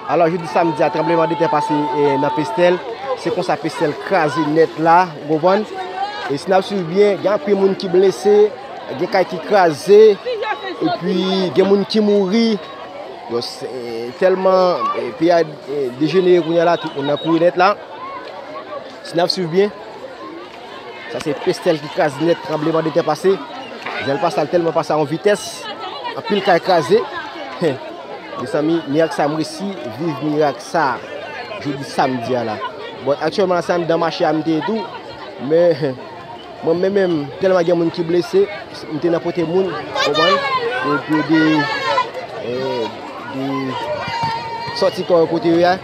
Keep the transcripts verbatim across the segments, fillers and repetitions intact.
Alò, jodi samdi a, tranblemanntè pase, eh, nan Pestèl. Se konsa Pestèl kraze nèt la, ou konprann? E si n ap swiv byen, gen anpil moun ki blese, gen kay ki kraze, epi gen moun ki mouri. Bon, se, eh, tèlman, eh, peyi a, eh, dejenere kounye a la, tout moun nan kouri nèt la. Si n ap swiv byen, sa se Pestèl ki kraze nèt, tranblemanntè pase. Jan l pase a, l tèlman pase a yon vitès, anpil kay kraze. Mezanmi, mirak sa, m resi viv mirak sa jodi samdi a la. Bon, aktyèlman la, se anndan mache a m te ye tou, men mwen menm, menm, tèlman gen moun ki blese, m te nan pote moun, konprann? Pou, pou ede, eh, de sòti kò yo kote yo ye a.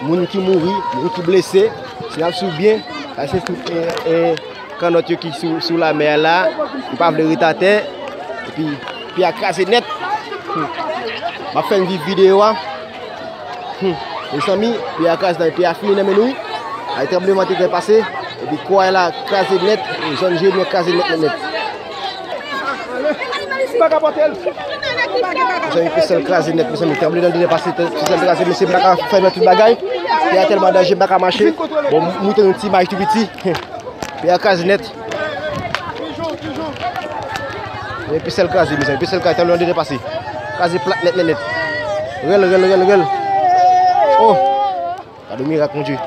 Moun ki mouri, moun ki blese, si n ap swiv byen, sa se tout, eh, eh, kannòt yo ki sou, sou lamè a la, yo pa vle ret atè, epi pye a kraze nèt. Hmm. M ap fè n viv videyo a. Hmm. Mezanmi, pye a kraze, pye a fini nan men nou. Ay, tranblemanntè pase, epi kay la kraze nèt, zòn Jeremi kraze nèt, nèt, nèt. Mezanmi, Pestèl kraze nèt, mezanmi, tranblemanntè pase, Pestèl kraze, mesye, m pa ka fè nan tout bagay. Pye a tèlman danje, m pa ka mache. Bon, m montre yon ti imaj tou piti. Pye a kraze nèt. Men Pestèl kraze, mezanmi, Pestèl kraze, tranblemanntè pase. Kraze plat nèt, nèt, nèt. Rèl, rèl, rèl, rèl. Oh! Gade mirak, Bondye.